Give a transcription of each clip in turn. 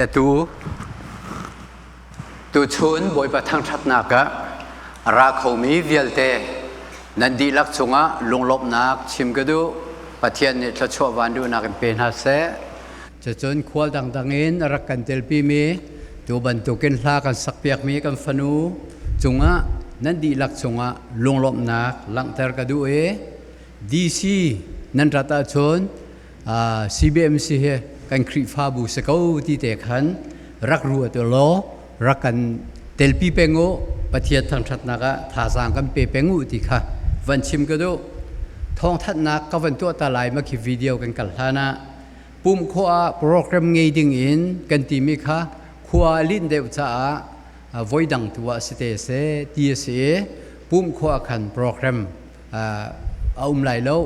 Atu tuchun Bawipa thangṭhatnak ah a ra khomi vialte nan dihlak cungah lunglawmhnak chim ka duh. Pathian nih thluachuah van duhnak in pe hna seh. Cucun khual dangdang in a rak kan telpimi tu bantukin hla kan sakpiakmi kan fanu cungah nan dihlak cungah lunglawmhnak langhter ka duh i DC nan rat ahcun CBMC hi kan Khrihfabu si ko ti te khan rak ruat u law rak kan telpi peng u. Pathian thangṭhatnak ah thazaang kan pe peng u ti kha van chim ka duh. Thawngthanhnak ka van tuah ta lai ma khi video kan kal hlan ah pum khua ah program ngei ding in kan timi kha khua a linh deuh caah voi dang tu ah si te seh ti a si i pum khua khan program a um lai lo,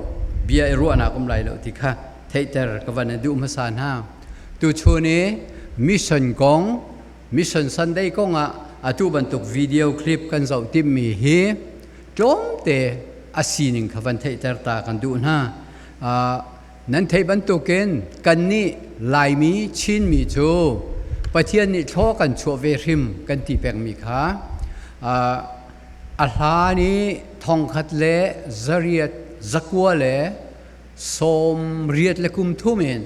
bia i ruahnak um lai lo ti kha theihter ka van i duh hmasa hna. Tuchun i mission kong, Mission Sunday kong ah atu bantuk video clip kan zoh timmi hi tlawmte a sining kha van theihter ta kan duh hna. Nan theih bantukin kannih Laimi, Chinmi cu Pathian nih thlaw kan chuah ve hrim kan ti pengmi kha a hlan i thongkhat le zariat zakua le sawmriat le kum thum in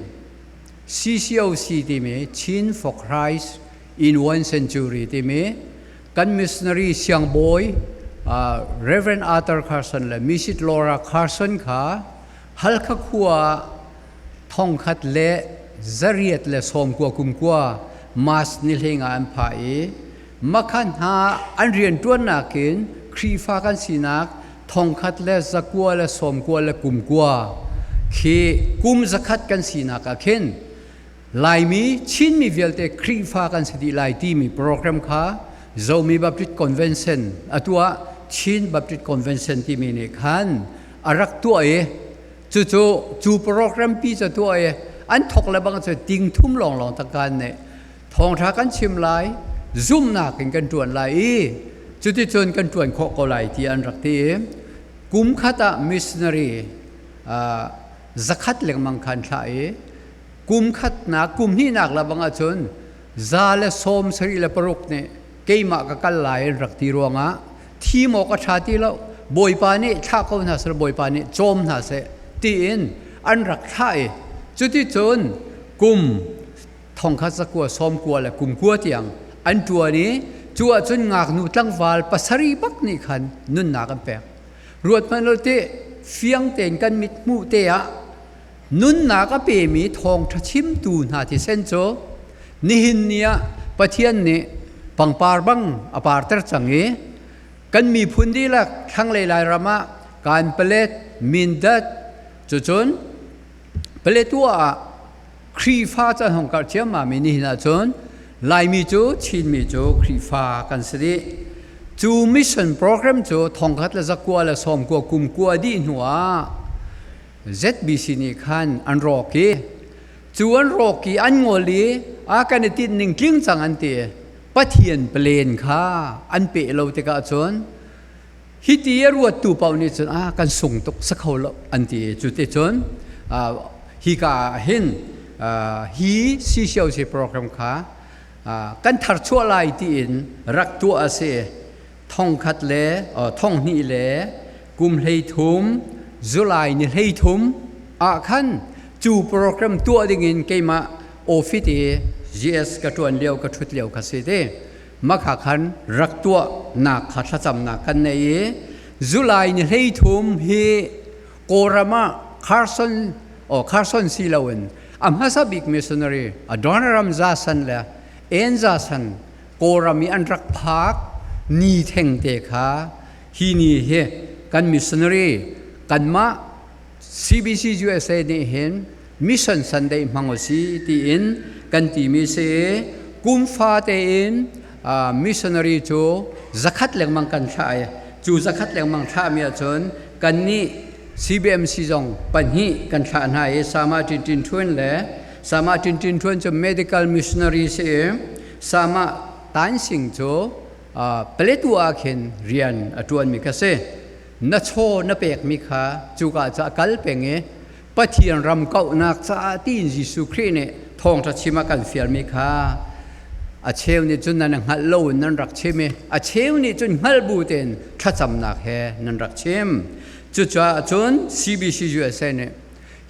CCOC timi Chin for Christ in One Century timi kan missionary siangbawi Reverend Arthur Carson le Mrs. Laura Carson kha Halkha khua thongkhat le zariat le sawmkua kumkua March ni hleng ah an phah i Makha hna an rianṭuannak in Khrihfa kan sinak thongkhat le zakua le sawmkua le kumkua khi kum zakhat kan sinak ah khin Laimi Chinmi vialte Khrihfa kan si dih lai timi program kha Zomi Baptist Convention, atu ah Chin Baptist Convention timi nih khan a rak tuah i cucu cu program pi cu tuah i an thok le bang cu ting thum lawnglawng tangka an neih. Thawngṭha kan chim lai, zumhnak in kan ṭuan lai i cuticun kan ṭuan khawh ko lai ti an rak ti i kum khat ah missionary zakhat lengmang kha an thlah i kum khatnak kum hnihnak la bang ahcun 176 nih keimah ka kal lai an rak ti ruangah thim awk a ṭha ti lo, Bawipa nih thlah ko hna seh, Bawipa nih cawm hna seh tiin an rak thlah i cuticun kum thongkhat zakua sawmkua le kumkua tiang an ṭuan i cu ahcun ngaknu tlangval pasarih bak nih khan nunnak an pek. Ruat hmanh lo ti, fiang tein kan mit hmuh te ah nunnak a pemi thawngṭha chimtu hna thisen cu nihin ni ah Pathian nih pangpar bang a parter cang i kan miphun dihlak thlanglei Lairam ah Kanpalet, Mindat, cucun Paletwa ah Khrihfa can hong karh ciammam i nihin ahcun Laimi cu, Chinmi cu Khrihfa kan si dih. Cu mission program cu thongkhat le zakua le sawmkua kum kua dih hnu ah ZBC nih khan an rawk i cu an rawk i an ngol i a kan i tinh ning tling cang an ti. Pathian plan kha an peh lo tikah cun hiti a ruattu paoh nih cun ah kan sung tuk sa kho lo an ti. Cu ti cun hika ah hin hi CCOC program kha kan tharchuah lai tiin rak tuah a si. Thongkhat le thonghnih le kum 13 July ni 13 ah khan cu program tuah dingin keimah office i GS ka ṭuan lio, ka ṭhut lio kha si te. Makha khan rak tuahnak kha thlacamnak kan nei i July ni 13 hi Kawlram ah Carson oh Carson si loin a hmasa bik missionary Adoniram Jason le Ann Jason Kawlram i an rak phak ni thengte kha hi ni hi kan missionary kanmah CBC USA nih hin Mission Sunday hmang u si tiin kan timi si. Kum fate in missionary cu zakhat lengmang kan thlah i cu zakhat lengmang thlahmi ahcun kannih CBMC zong pahnih kan thlah hna i Sama Tin Tin Thun le Sama Tin Tin Thun cu medical missionary si i Sama Tan Sing cu Paletwa ah khin rian a ṭuanmi kha si. Na chaw na pekmi kha cuka cu a kal peng i Pathian ram kauhnak caah tiin Jesuh Khrih nih Thawngṭha chim a kan fialmi kha a cheu nih cun nan hngalh lo in nan rak chim i a cheu nih cun hngalh bu tein thlacamnak he nan rak chim. Cucaah cun CBC USA nih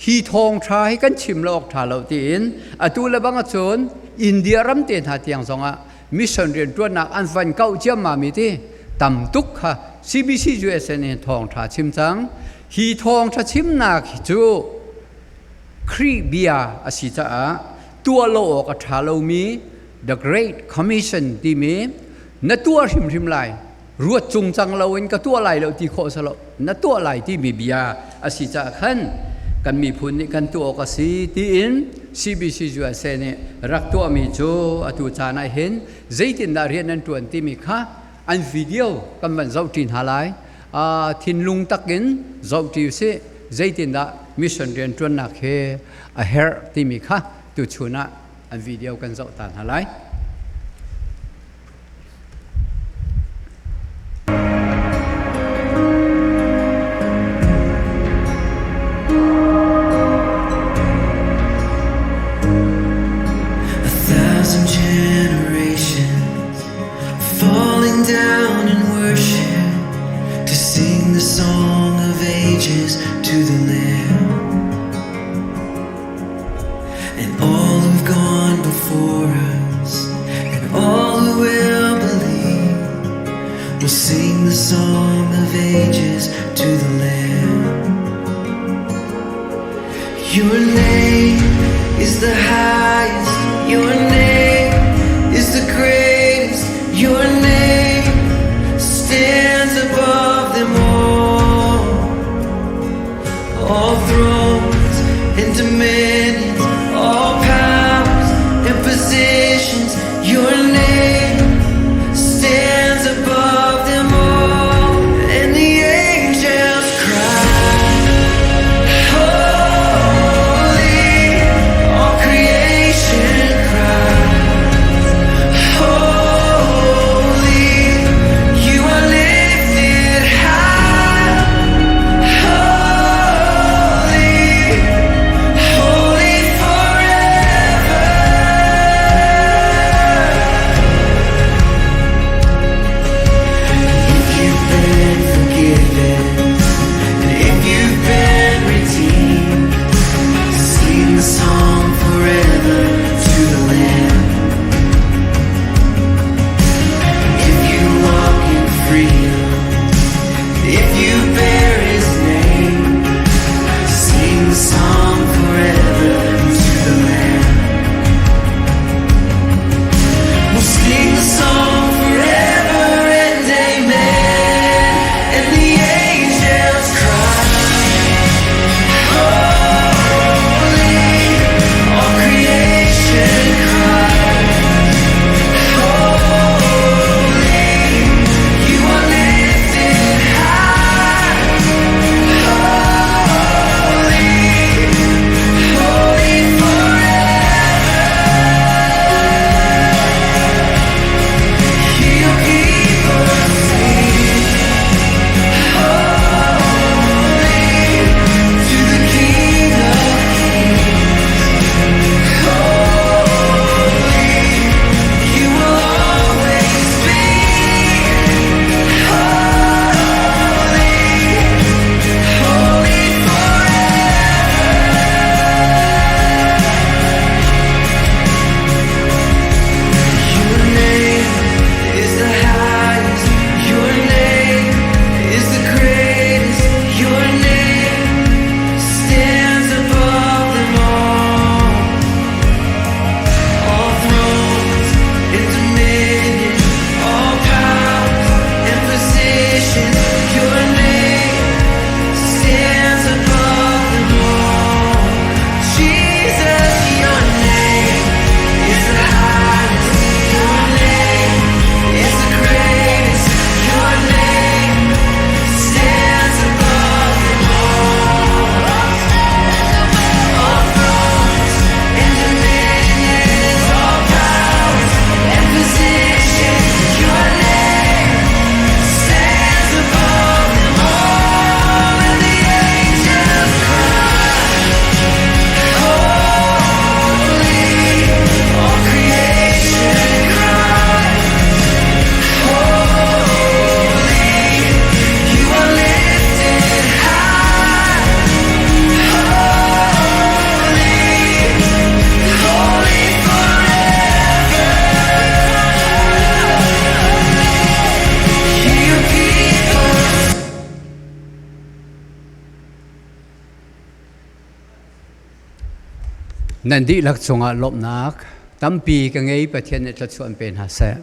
hi thawngṭha hi kan chim lo awk ṭha lo tiin atu le bang ahcun India ram te hna tiang zongah mission rianṭuannak an van kauh ciammam i ti tam tuk kha CBC USA nih thawngṭha chim cang. Hi thawngṭha chimnak hi cu Khrih bia a si caah tuah lo awk a ṭha lomi The Great Commission timi na tuah hrimhrim lai ruat cungcang loin ka tuah lai lo ti khawh si lo na tuah lai timi bia a si caah khan kan miphun nih kan tuah awk a si tiin CBC USA nih rak tuahmi cu atu caan ah hin zeitindah rian an ṭuan timi kha an video kan van zohṭi hna lai. Thinlung takin zohṭi usih zeitindah mission rianṭuannak hi a herh timi kha tuchun ah an video kan zoh ta hna lai. A thousand generations falling down in worship to sing the song of ages to the Lamb. And all who've gone before us, and all who will believe, will sing the song of ages to the Lamb. Your name is the highest, your name is the greatest, your name stands above them all. All thrones and dominions, all powers and positions, your name stands above them all. And the angels cry, Holy, all creation. Nan dihlak cungah lawmhnak tampi ka ngei. Pathian nih thluachuah an pe hna seh.